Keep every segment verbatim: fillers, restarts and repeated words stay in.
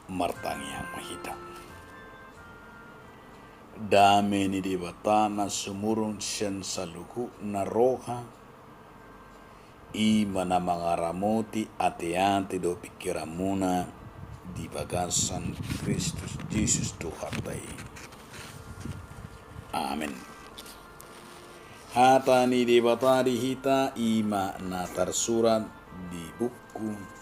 Martangiang ma hita. Dame ni Debata na sumurung sian saluhutna roha, i ma na mangaramoti ateate dohot pingkiranmuna di bagasan Kristus Jesus Tuhanta i. Amen. Hata ni Debata di hita i ma na tarsurat di buku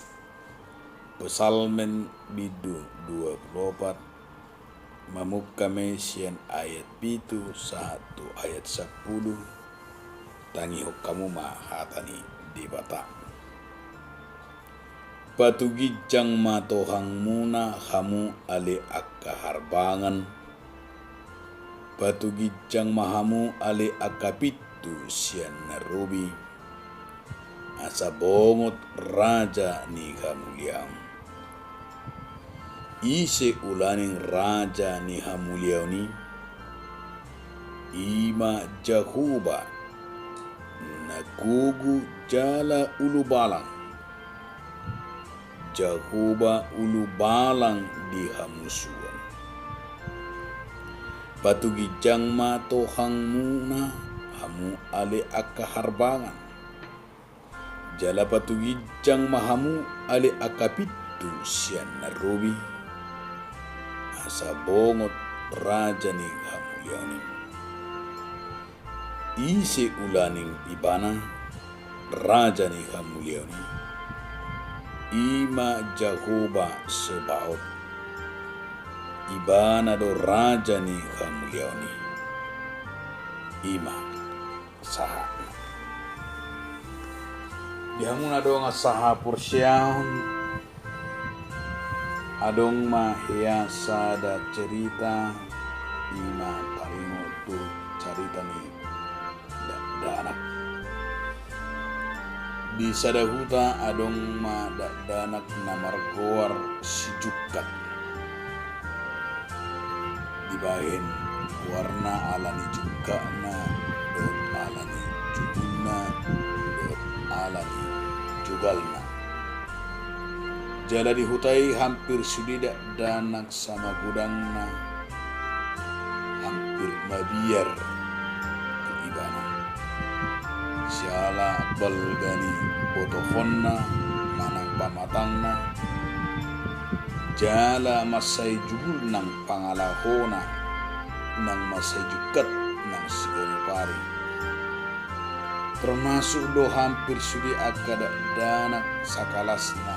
Psalmen bindu dua pulu opat, mamungka ma i sian ayat pitu sahat tu ayat sampulu. Tangihon hamu ma hata ni Debata. Patuginjang ma tohangmuna hamu ale angka harbangan, patuginjang ma hamu ale angka pintu sian na robi, asa bongot Raja ni hamuliaon. Ise ulaning Raja ni hamuliaon i? I ma Jahowa, na gogo jala ulubalang, Jahowa ulubalang di hamusuon. Patuginjang ma tohangmuna hamu ale angka harbangan, jala patuginjang ma hamu ale angka pintu sian na robi, asa bongot Raja ni hamuliaon i. Ise ulaning Ibana, Raja ni hamuliaon i? I ma Jahowa Sebaot, Ibana do Raja ni hamuliaon i. I ma sahatna. Di hamu na dongan sahaporseaon, adong ma hea sada cerita, i ma taringot tu cerita ni dakdanak. Di sada huta adong ma dakdanak na margoar Si Jungkat. Dibahen goarna ala ni jungkatna, dohot ala ni jugulna, dohot ala ni jugalna. Jala di huta i hampir sude dakdanak samagodangna hampir mabiar tu ibana. Siala balga ni botohonna manang pamatangna, jala mansai jugul nang pangalahona, nang mansai jungkat nang siganup ari. Termasuk do hampir sude angka dakdanak sakalasna.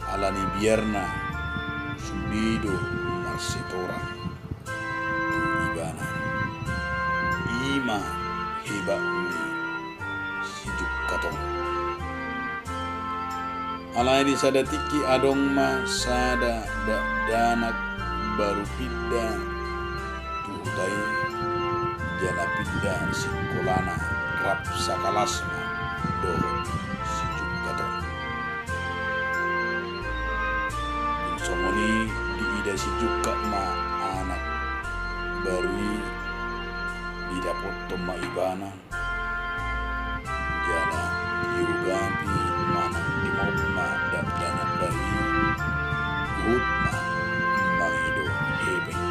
Ala ni biarna, sude do marsitorang tu ibana. I ma hebat ni Si Jungkat on. Alai di sada tingki adong ma sada dakdanak baru pinda tu huta i, jala pinda sikolana rap sakalas ma dohot Si Jungkat on. Dung songon i diida Si Jungkat ma anak baru i, didapothon ma ibana, jala diugapi manang dimop ma dakdanak baru i, huhut ma mangido hepeng.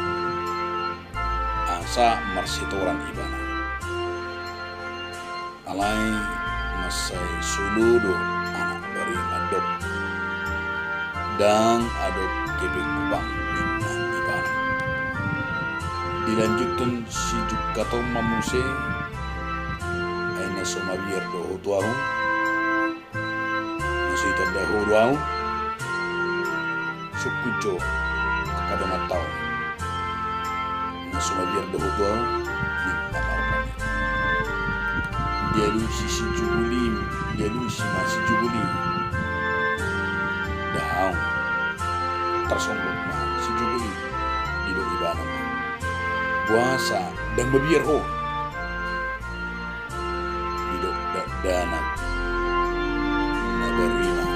Asa marsitorang ibana. Alai mansai solo do anak baru i mandok. Ndang adong hepengku bang, ninna ibana. Dilanjuthon Si Jungkat on ma muse, ai na so mabiar do ho tu ahu, na so itanda ho do ahu, sungkun jo angka donganta on. Na so mabiar do ho tu ahu, ninna ma rupani. Dialusi Si Jugul i, dialusi ma Si Jugul i. Ndang, tarsonggot ma Si Jugul i. Didok ibana ma, boasa ndang mabiar ho? Didok dakdanak na baru i ma,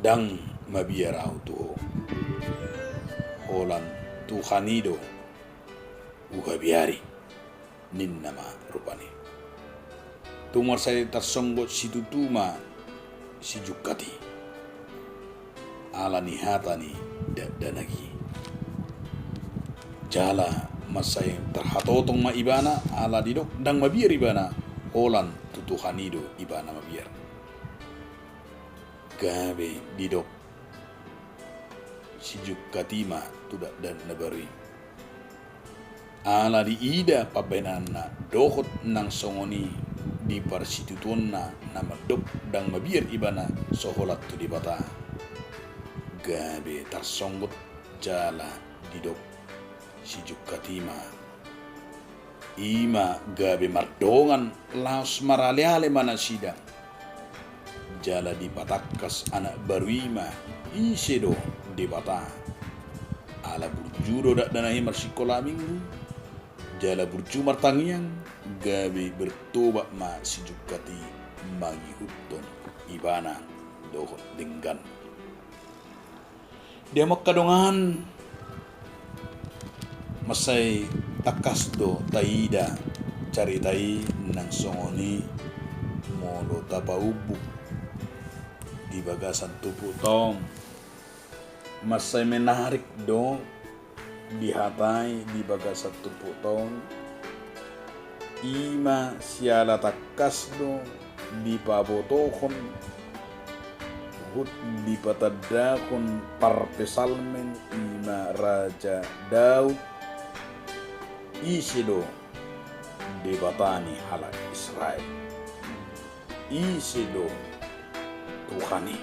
ndang mabiar ahu tu ho, holan Tuhan i do huhabiari, ninna ma rupani. Tung marsai tarsonggot situtu ma Si Jungkat i. ala ni hata ni dakdanak i. Jala mansai tarhatotong ma ibana ala didok ndang mabiar ibana holan tu Tuhan i do ibana mabiar. Gabe didok sijungkat i ma tu dakdanak na baru i. Ala diida pambahenanna dohot nang songon i di parsitutuonna na mandok ndang mabiar ibana so holan tu Debata. Gabe tarsonggot jala didok sijungkat i ma. I ma gabe mardongan laos maraleale ma nasida. Jala dipatangkas anak baru i ma, ise do Debata. Ala burju do dakdanak i marsikola minggu. Jala burju martangiang, gabe bertobat ma sijungkat i mangihuthon ibana dohot denggan. Di hamu angka dongan, mansai tangkas do taida carita i nang songon i molo tapaumbuk di bagasan turpukta on. Mansai menarik do dihatai di bagasan turpukta on. I ma siala tangkas do dipabotohon huhut dipatandahon parpsalmen i ma Raja Daud, ise do Debata ni halak Israel, ise do Tuhan i.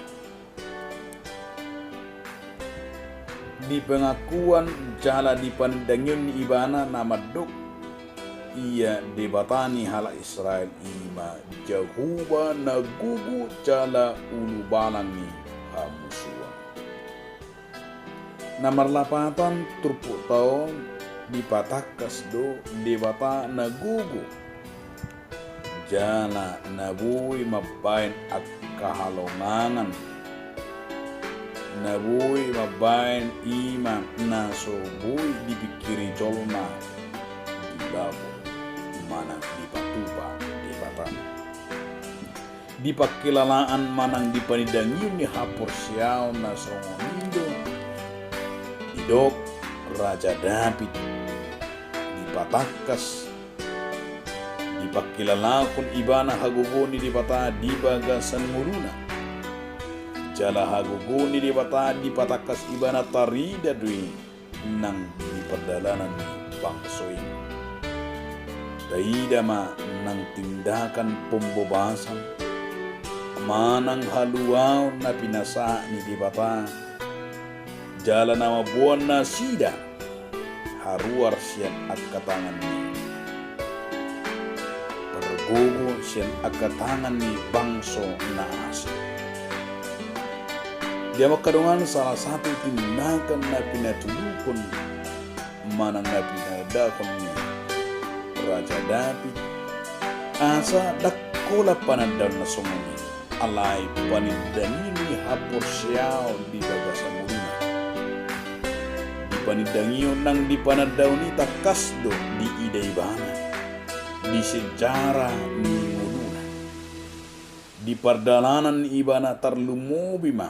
Di pengakuan jala di panindangion ni ibana na mandok ia Debata ni halak Israel i ma Jahowa na gogo jala ulubalang ni hamusuan. Na marlapatan turpukta on dipatangkas do Debata na gogo jala na boi mambahen angka halongangan, na boi mambahen i ma na so boi dipingkiri jolma di laho manang dipatupa Debata. Di pangkilalaan manang di panindangion ni haporseaon na songon i do didok Raja Daud dipatangkas, dipangkilalahon ibana hagogoon ni Debata di bagasan ngoluna. Jala hagogoon ni Debata dipatangkas ibana tarida do i nang di pardalanan ni bangso i. Taida ma nang tindakan pembobasan manang haluaon na pinasahat ni Debata, jala na mamboan nasida haruar sian angka tangan ni pargogo sian angka tangan ni bangso na asing. Di hamu angka dongan, salah satu tindakan na pinatuduhon manang na pinadahon ni Raja Daud asa ndang holan panandaon na songon i. Alai panindangion ni haporseaon di bagasan ngoluna. Di panindangion nang di panandaon i tangkas do diida ibana di sejarah ni ngoluna. Di pardalanan ibana tarlumobi ma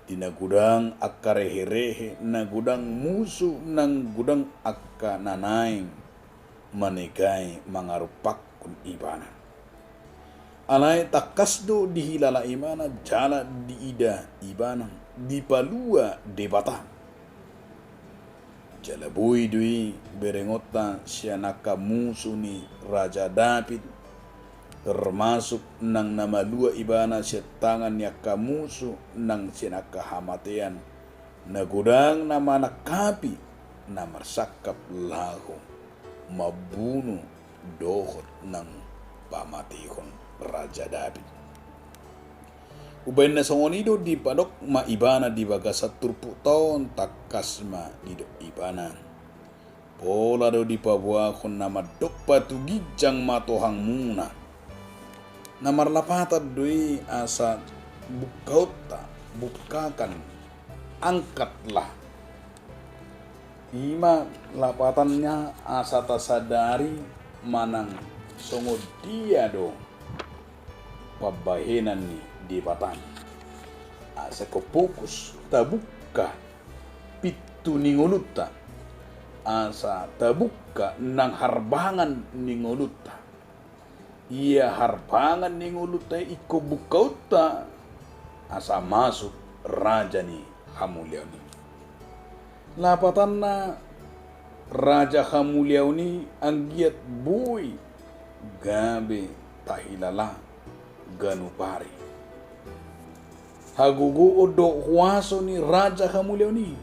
di na godang angka reherehe, na godang musu nang godang angka na naeng manegai mangarumpakkon ibana. Alai tangkas do dihilala ibana jala diida ibana dipalua Debata. Jala boi do i berengonta sian angka musu ni Raja Daud, termasuk nang na malua ibana sian tangan ni angka musu nang sian angka hamatean, na godang na manangkapi na marsangkap laho mambunu dohot nang pamatehon Raja Daud. Umbahen na songon i do dipadok ma ibana di bagasan turpukta on, tangkas ma didok ibana. Pola do dipaboahon na mandok patuginjang ma tohangmuna. Na marlapatan do i asa bukkaonta, bukkakan, angkatlah. I ma lapatanna asa tasadari manang songon dia do pambahenan ni Debata. Asa ingkon fokus tabungka pintu ni ngolunta, asa tabungka nang harbangan ni ngolunta. Ia harbangan ni ngolunta i ingkon bungkaonta, asa masuk raja ni hamuliaon i. Lapatanna, raja hamuliaon i anggiat boi gabe tahilala ganup ari. Hagogoon dohot huaso ni raja hamuliaon i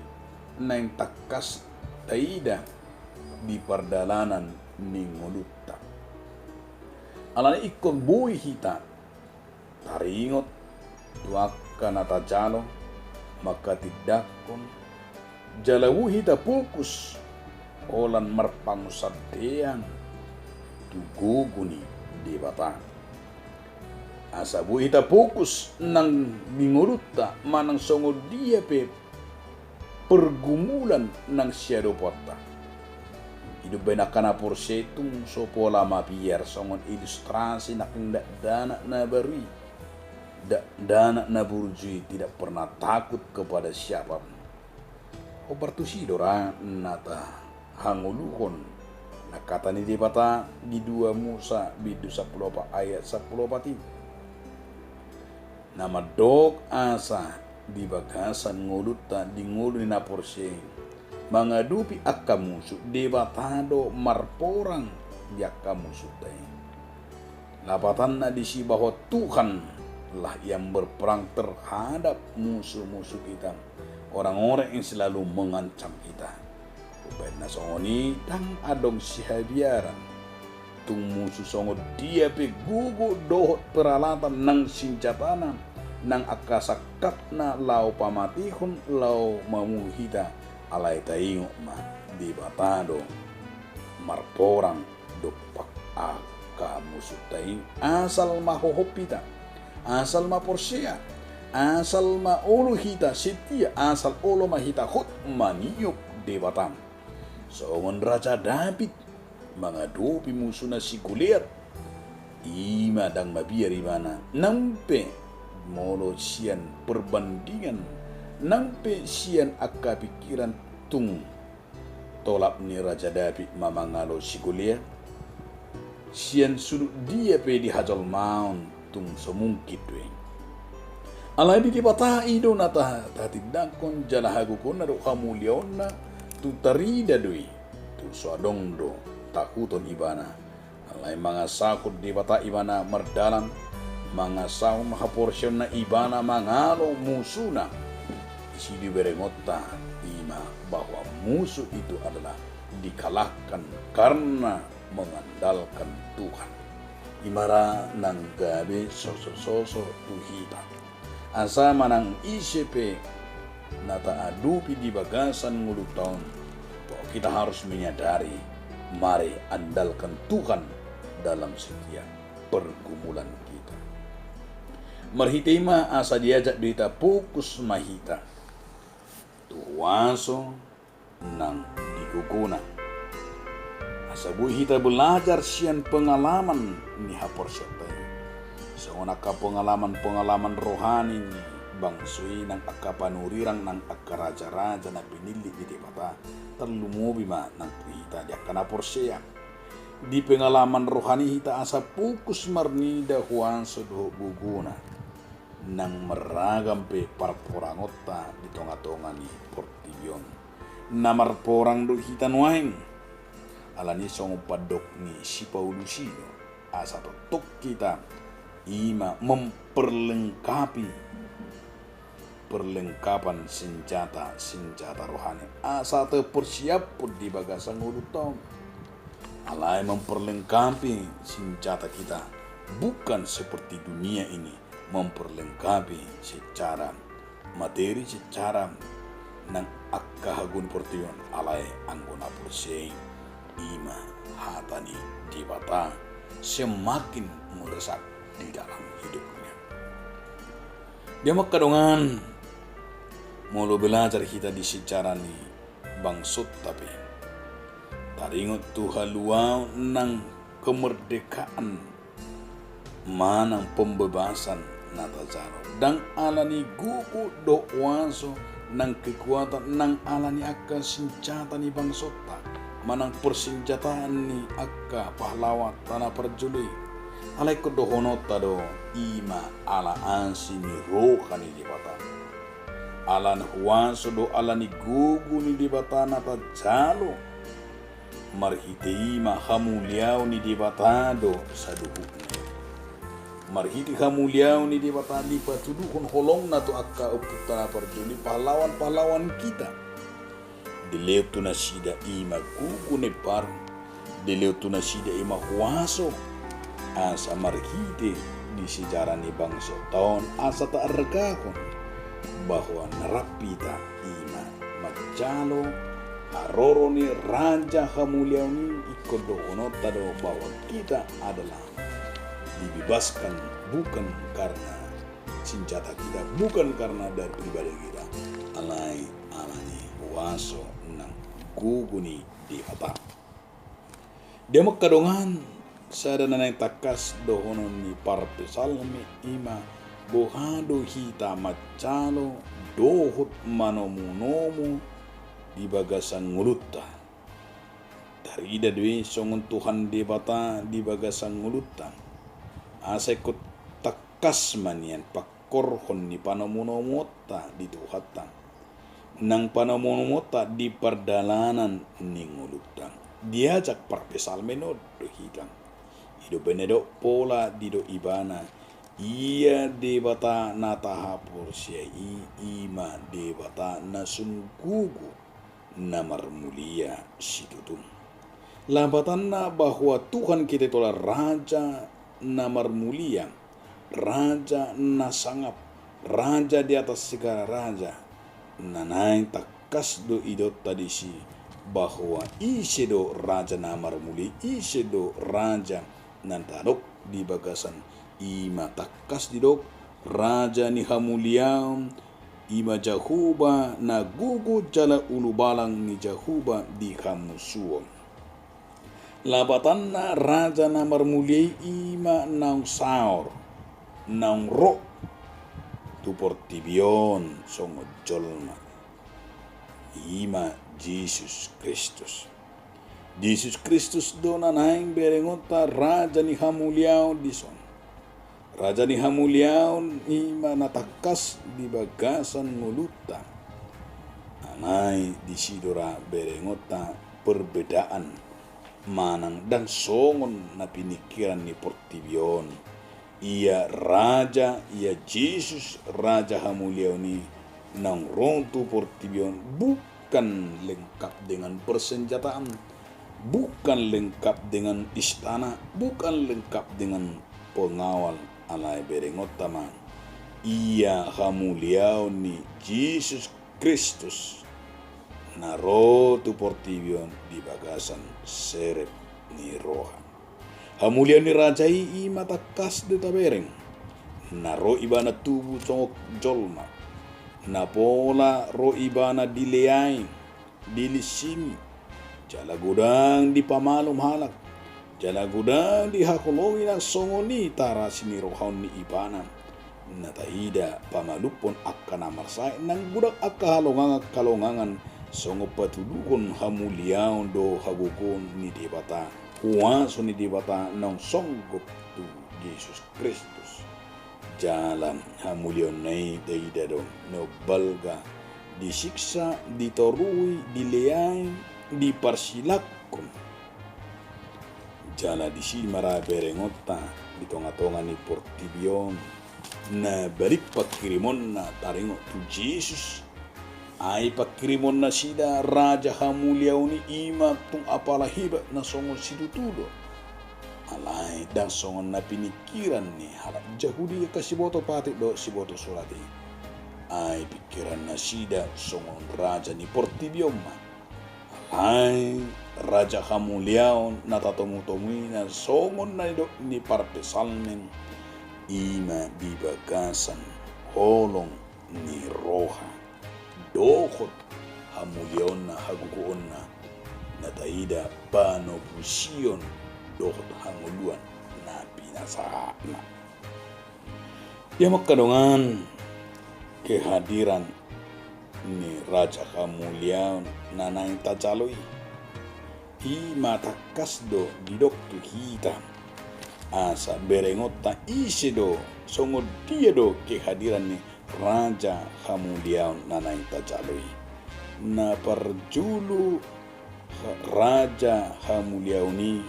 naeng tangkas taida di pardalanan ni ngolunta. Alani i ingkon boi hita taringot tu angka na tajalo, mangkatindangkon, jala boi hita fokus holan marpangunsandean tu gogo ni Debata. Asa boi hita fokus nang di ngolunta manang songon dia pe pergumulan nang siadopanonta. I do umbahen angka na porsea tung so pola mabiar songon ilustrasi nang dakdanak na baru i. Dakdanak na burju i tidak pernah takut kepada siapa pun. Hombar tusi do ra na tahangoluhon nang hata ni Debata di dua Musa bindu sampulu opat ayat sampulu opat i. Na mandok asa di bagasan ngolunta, di ngolu ni na porsea i, mangadopi angka musu, Debata do marporang di angka musunta i. Lapatanna disi bahwa Tuhanlah yang berperang terhadap musuh-musuh kita, orang-orang yang selalu mengancam kita. Umbahen na songon i ndang adong sihabiaran. Tung musu songon dia pe gogo dohot peralatan nang sinjatana, nang angka sangkapna laho pamatihon, laho mamunu hita, alai taingot ma, Debata do marporang dompak angka musunta i. Asal ma hohom hita, asal ma porsea, asal ma olo hita setia, asal olo ma hita hot maniop Debata. Songon Raja Daud mangadopi musuna si Goliat, i ma ndang mabiar ibana, nang pe molo sian perbandingan, nang pe sian angka pikiran, tung tolap ni Raja Daud ma mangalo si Goliat. Sian sudut dia pe di hajolmaon tung so mungkin do i. Alai di Debata i do na ta-, tahatindangkon jala hagogoonna dohot hamuliaonna, tung tarida do i, tung so adong do tahuton ibana. Alai mangasahon Debata ibana mardalan, mangasahon haporseaonna ibana mangalo musuna. Disi do berengonta i ma bahwa musuh itu adalah dikalahkan karena mengandalkan Tuhan. I ma ra nang gabe sosososo tu hita. Asa manang ise pe na taadopi di bagasan ngolunta on, bahwa kita harus menyadari, mari andalkan Tuhan dalam setiap pergumulan kita. Marhite i ma asa diajak do hita, fokus ma hita tu huaso nang di gogona. Asa boi hita belajar sian pengalaman ni haporseaonta i. Songon angka pengalaman-pengalaman rohani ni bangso i nang angka panurirang nang angka raja-raja na pinillit ni Debata, tarlumobi ma nang tu hita di angka na porsea. Di pengalaman rohani hita asa fokus marnida huaso dohot gogona. Nang marragam pe parporangonta di tonga-tonga ni portibi on, na marporang do hita nuaeng. Alani songon pandok ni si Paulus i do, asa tongtong hita i ma memperlengkapi perlengkapan senjata-senjata rohani, asa tapersiaphon di bagasan ngolunta on. Alai memperlengkapi senjata kita bukan seperti dunia ini, memperlengkapi secara materi, secara nang angka hagogoon portibi on, alai anggo na porsea i, i ma hata ni Debata semakin meresap di dalam hidupnya. Dia mangka dongan, molo belajar hita di sejarah ni bangsonta pe, taringot tu haluaon nang kemerdekaan manang pembebasan na tajalo. Ndang ala ni gogo dohot huaso nang kekuatan, ndang ala ni angka sinjata ni bangsonta manang persenjataan ni angka pahlawan na parjolo i. Alai ingkon dohononta do, i ma ala asi ni roha ni Debata. Ala ni huaso dohot ala ni gogo ni Debata na tajalo. Marhite i ma hamuliaon ni Debata do saluhutna. Marhite hamuliaon ni Debata dipatuduhon holongna tu angka ompunta na parjolo i, pahlawan-pahlawan kita. Dilehon tu nasida i ma gogo na imbaru. Dilehon tu nasida i ma huaso. Asa marhite di sejarah ni bangsonta on asa taargahon bahwa na rap hita i ma manjalo haroro ni Raja Hamuliaon i. Ingkon dohononta do bahwa kita adalah dibebaskan bukan karena senjata kita, bukan karena dari pribadi kita, alai ala ni huaso nang gogo ni Debata. Di hamu angka dongan, sada na naeng tangkas dohonon ni parpsalmen i ma, boha do hita manjalo dohot manomunomu di bagasan ngolunta. Tarida do i songon Tuhan Debata di bagasan ngolunta. Asa ingkon tangkas ma nian pangkorhon ni panomunomuonta di Tuhanta nang panomunomuonta di pardalanan ni ngolunta. Diajak parpsalmen on do hita. I do umbahen na didok, pola didok ibana, ia Debata na tahaporseai i, i ma Debata na sungguh na marmulia situtu. Lapatanna bahwa Tuhan kita itu adalah Raja na marmulia, Raja na sangap, Raja di atas segala raja. Na naeng tangkas do idaonta disi bahwa ise do Raja na marmulia, ise do Raja na tadok di bagasan i ma tangkas didok, Raja ni hamuliaon, i ma Jahowa na gogo jala ulubalang ni Jahowa di hamusuon. Lapatanna Raja na marmulia i, i ma naung saor, naung ro tu portibi on songon jolma, i ma Jesus Kristus. Jesus Kristus do na naeng berengonta Raja ni hamuliaon dison. Raja ni hamuliaon i ma na tangkas di bagasan ngolunta. Alai disi do ra berengonta perbedaan manang ndang songon na piningkiran ni portibi on. Ia Raja, ia Jesus Raja Hamuliaon i naung ro tu portibi on, bukan lengkap dengan persenjataan, bukan lengkap dengan istana, bukan lengkap dengan pengawal, alai berengonta ma ia hamuliaon ni Jesus Kristus na ro tu portibi on di bagasan serep ni roha. Hamuliaon ni Raja i, i ma tangkas do tabereng. Na ro ibana tubu songon jolma. Na pola ro ibana dileai, dilinsingi, jala godang dipamalum halak, jala godang dihaholongi na songon i tarasinirohaon ni ibana. Na taida pamalumhon angka na marsae nang godang angka halongangan-halongangan, songon patuduhon hamuliaon dohot hagogoon ni Debata, huaso ni Debata naung songgop tu Jesus Kristus. Jala hamuliaonna i taida do na umbalga, disiksa, ditorui, dileai, diparsilangkon. Jala disi ma ra berengonta di tongatonga ni portibi on, na baling pangkirimonna taringot tu Jesus. Ai pangkirimon nasida Raja Hamuliaon i, i ma tung apala hebat na songon situtu do. Alai ndang songon na piningkiran ni halak Jahudi angka siboto patik dohot siboto surat i. Ai pingkiran nasida songon raja ni portibi on ma. Alai Raja Hamuliaon na tatomutomu i na songon na nidok ni parpsalmen, i ma di bagasan holong ni roha dohot hamuliaonna, hagogoonna, na taida panobusion dohot hangoluan na pinasahatna. Di hamu angka dongan, kehadiran ni Raja Hamuliaon na naeng tajalo i, i ma tangkas do didok tu hita asa berengonta ise do, songon dia do kehadiran ni Raja Hamuliaon na naeng tajalo i. Na parjolo, Raja Hamuliaon i,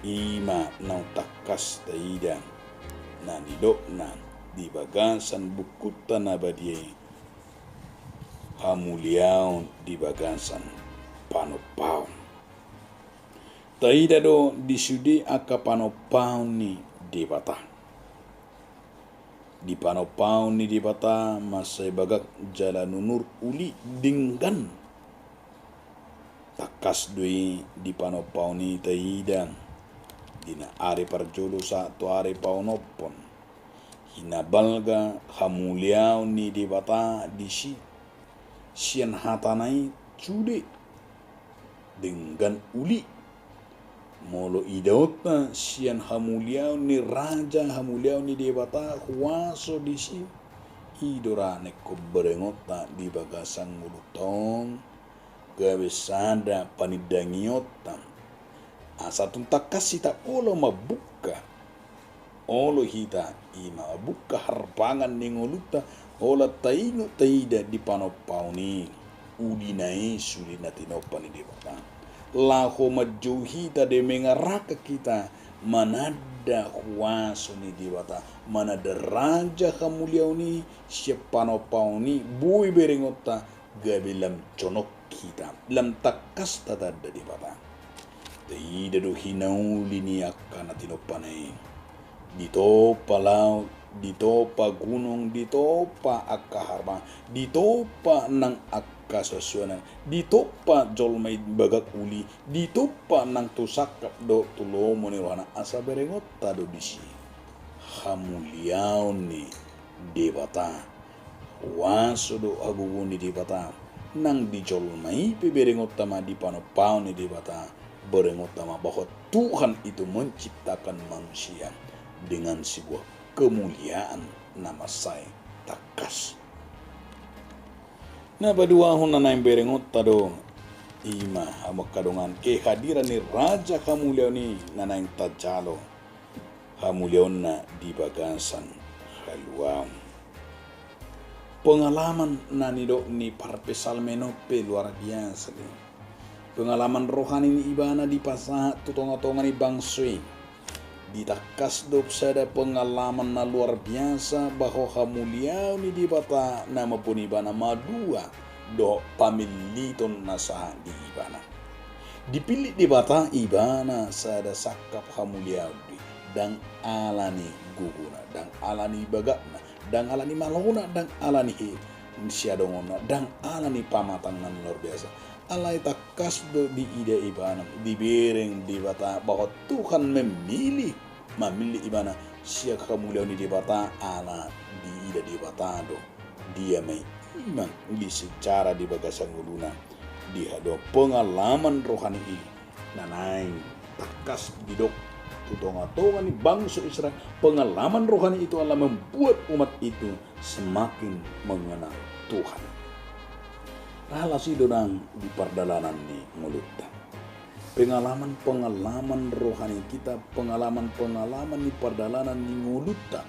i ma naung tangkas taida na nidokna di bagasan bukunta na badia i, hamuliaon di bagasan panompaon. Taida do di sude angka panompaon ni Debata. Di panompaon ni Debata mansai bagak jala nunur, uli, denggan. Tangkas do i di panompaon i taida di na ari parjolo sahat tu ari paonomhon. Hinabalga hamuliaon ni Debata disi, sian hatana i sude, denggan, uli. Molo idaonta sian hamuliaon ni Raja, hamuliaon ni Debata, huaso disi, i do ra na ingkon berengonta di bagasan ngolunta on, gabe sada panindangionta. Asa tung tangkas hita olo mambungka, olo hita i ma mambungka harbangan ni ngolunta, holan taingot taida di panompaon i ulina i sude na tinompa ni Debata. Laho manjou hita do, mengarahkan hita mananda huaso ni Debata, mananda Raja Hamuliaon i sian panompaon i, boi berengonta gabe lam jonok hita, lam tangkas tatanda Debata. Taida do hinauli ni angka na tinompana i. Ditompa laut, ditompa gunung, ditompa angka harbangan, ditompa nang angka suansuanan, ditompa jolma i bagak uli, ditompa nang tu sangkap dohot tu lomo ni rohana, asa berengonta do disi hamuliaon ni Debata. Huaso dohot hagogoon ni Debata, nang di jolma i pe berengonta ma di panompaon ni Debata, berengonta ma bahwa Tuhan itu menciptakan manusia dengan sebuah kemuliaan na mansai tangkas. Na paduahon na naeng berengonta do, i ma hamu angka dongan, kehadiran ni Raja Hamuliaon i na naeng tajalo hamuliaonna di bagasan haluaon. Pengalaman na nidok ni parpsalmen on pe luar biasa do. Pengalaman rohani ni ibana dipasahat tu tongatonga ni bangso i. Ditangkas do sada pengalaman na luar biasa, bahwa hamuliaon ni Debata na mamboan ibana malua dohot pamilliton na sahat di ibana. Dipillit Debata ibana sada sangkap hamuliaon do i, ndang ala ni gogona, ndang ala ni bagakna, ndang ala ni malona, ndang ala ni he, siadongonna, ndang ala ni pamatangna na luar biasa. Alai tangkas do diida ibana, dibereng Debata bahwa Tuhan memilih, mamillit ibana sian hamuliaon ni Debata, ala diida Debata do dia ma i, i ma di sejarah di bagasan ngoluna. Di haduan pengalaman rohani i na naeng tangkas didok tu tongatonga ni bangso Israel, pengalaman rohani itu adalah membuat umat itu semakin mengenal Tuhan. Ala si do nang di pardalanan ni ngolunta. Pengalaman-pengalaman rohani hita, pengalaman-pengalaman ni pardalanan ni ngolunta.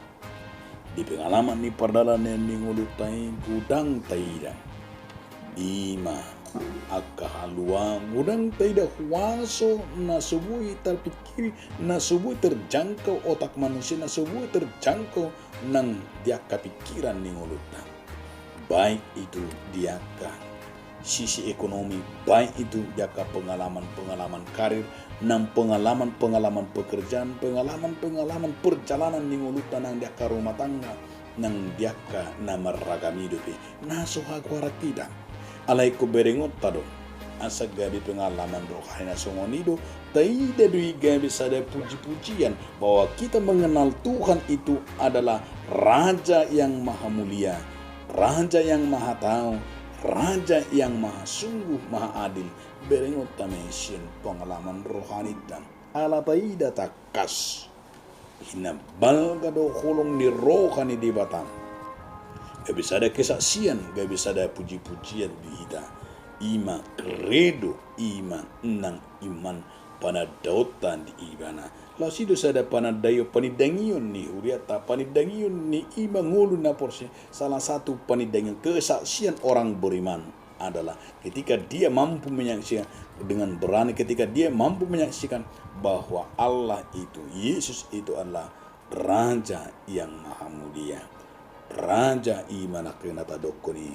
Di pengalaman ni pardalanan ni ngolunta i godang taida, i ma angka haluaon, godang taida huaso na so boi tarpingkiri, na so boi terjangkau otak manusia, na so boi terjangkau nang di angka pingkiran ni ngolunta. Baik itu di angka sisi ekonomi, baik itu di angka pengalaman-pengalaman karir, nang pengalaman-pengalaman pekerjaan, pengalaman-pengalaman perjalanan ni ngolunta nang di angka rumah tangga, nang di angka na marragam i dope, na so hagoaran hita. Alai ingkon berengonta do asa gabe pengalaman rohani na songon i do, taida do i gabe sada puji-pujian bahwa kita mengenal Tuhan itu adalah Raja yang Maha Mulia, Raja yang Maha Tahu, Raja yang Maha Sungguh, Maha Adil. Berengonta ma i sian pengalaman rohanita. Ala taida tangkas Hinabalga do holong ni roha ni Debata. Gabe sada kesaksian, gabe sada puji-pujian di hita. I ma kredo, i ma nang iman panandaonta di ibana. Laos i do sada panandaion, panindangion ni huriata, panindangion ni i ma ngolu na porsea, salah satu panindangion kesaksian orang beriman adalah ketika dia mampu menyaksikan dengan berani, ketika dia mampu menyaksikan bahwa Allah itu, Yesus itu adalah Raja yang Maha Mulia. Raja i ma nangkin na tadokkon i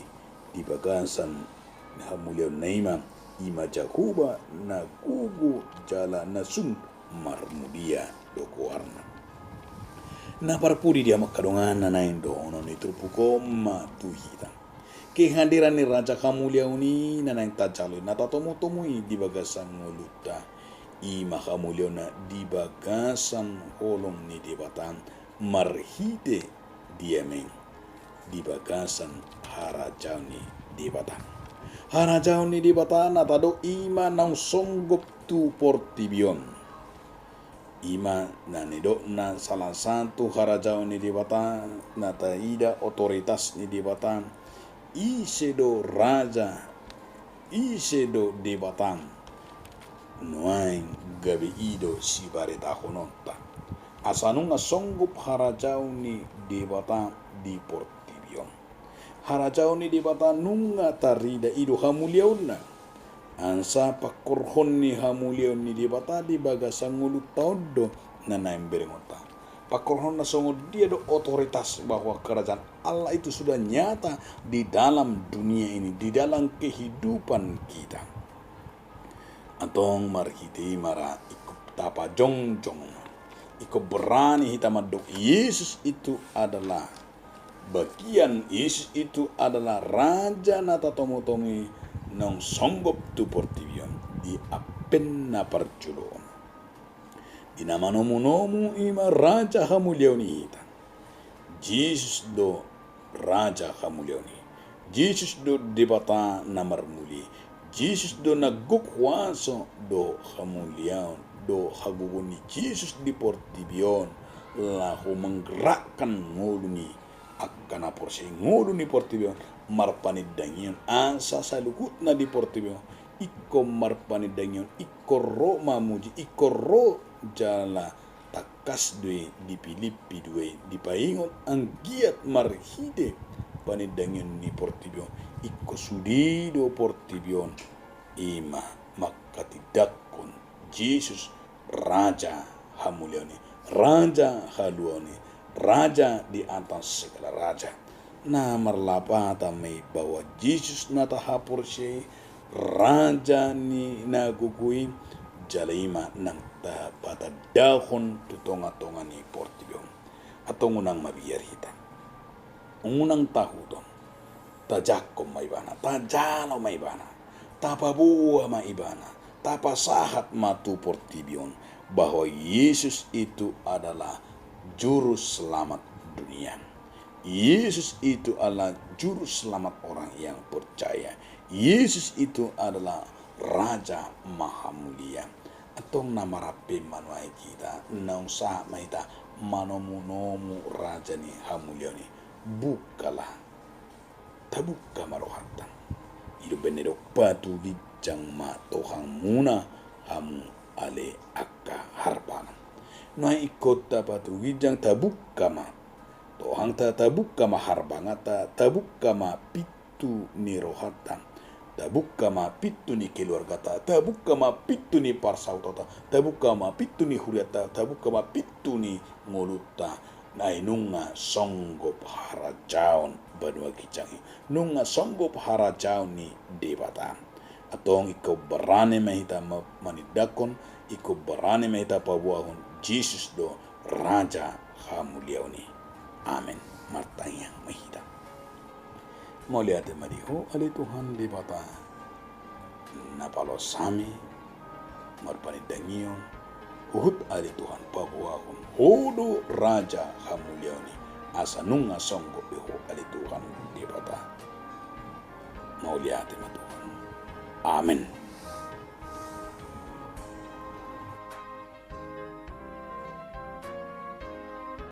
di bagasan hamuliaonna i ma, i ma Jahowa na gogo jala na sun marmulia do goarna. Na parpudi di hamu angka dongan, na naeng dohonon ni turpuk on ma tu hita. Kehadiran ni Raja hamuliaon i na naeng tajalo i, na tatomu-tomu i di bagasan ngolunta. I ma hamuliaonna di bagasan holong ni Debata marhite diameng di bagasan harajaon ni Debata. Harajaon ni Debata na tadok i ma naung songgop tu portibi on. I ma na nidokna salah satu harajaon ni Debata, na taida otoritas ni Debata, ise do raja, ise do Debata. Nuaeng gabe i do sibaritahononta. Asa nunga songgop harajaon ni Debata di portibi on. Harajaon ni Debata nunga tarida i do hamuliaonna. Ansa pangkorhon ni hamuliaon ni Debata di bagasan ngolunta on do na naeng berengonta. Pangkorhonna songon dia do otoritas bahwa kerajaan Allah itu sudah nyata di dalam dunia ini, di dalam kehidupan kita. Antong marhite i ma ra ingkon tapajongjong, ingkon berani hita mandok Yesus itu adalah bagian, Yesus itu adalah Raja na tatomu-tomu i naung songgop tu portibi on di ampen na parjolo on. Di na manomu-nomu i ma Raja hamuliaon i hita. Jesus do Raja hamuliaon i. Jesus do Debata na marmulia i. Jesus do na gok huaso do hamuliaon do hagogoon ni Jesus di portibi on laho manggerakkan ngolu ni angka na porsea i, ngolu ni portibi on, marpanindangion asa saluhutna di portibi on ingkon marpanindangion, ingkon ro mamuji, ingkon ro jala tangkas do i di Pilippi dua i dipaingot anggiat marhite panindangion ni portibi on ingkon sude do portibi on i ma mangkatindangkon Jesus Raja hamuliaon i, Raja haluaon i, Raja di atas segala raja. Na marlapatan ma i bahwa Jesus na tahaporseai Raja ni na gogo i, jala i ma nang tapatandahon tu tonga-tonga ni portibi on. Antong unang mabiar hita. Unang tahuton. Tajangkon ma Ibana, tajalo ma Ibana, tapaboa ma Ibana, tapasahat ma tu portibi on bahwa Yesus itu adalah Juru Selamat dunia. Yesus itu adalah Juru Selamat orang yang percaya. Yesus itu adalah Raja Maha Mulia. Antong na marhape ma nuaeng hita, naung sahat ma hita manomu-nomu Raja ni hamuliaon i. Bukalah, tabuka ma rohanta. I do umbahen na didok, patuginjang ma Tuhanmuna hamu ale angka harbangan. Nuaeng ingkon tapatuginjang, tabuka ma rohanta, tabuka ma harbanganta, tabuka ma pintu ni rohanta, tabuka ma pintu ni keluargata, tabuka ma pintu ni parsautanta, tabuka ma pintu ni hurianta, tabuka ma pintu ni ngolunta. Ai nunga songgop harajaon banua ginjang i, nunga songgop harajaon ni Debata. Antong ingkon barani ma hita ma-, manindangkon, ingkon barani ma hita paboahon, Jesus do Raja hamuliaon i. Amen. Martangiang ma hita. Mauliate ma di Ho ale Tuhan Debata, na paloas hami marpanindangion, huhut ale Tuhan paboahon, Ho do Raja hamuliaon i, asa nunga songgop be Ho ale Tuhan Debata. Mauliate ma Tuhan. Amen.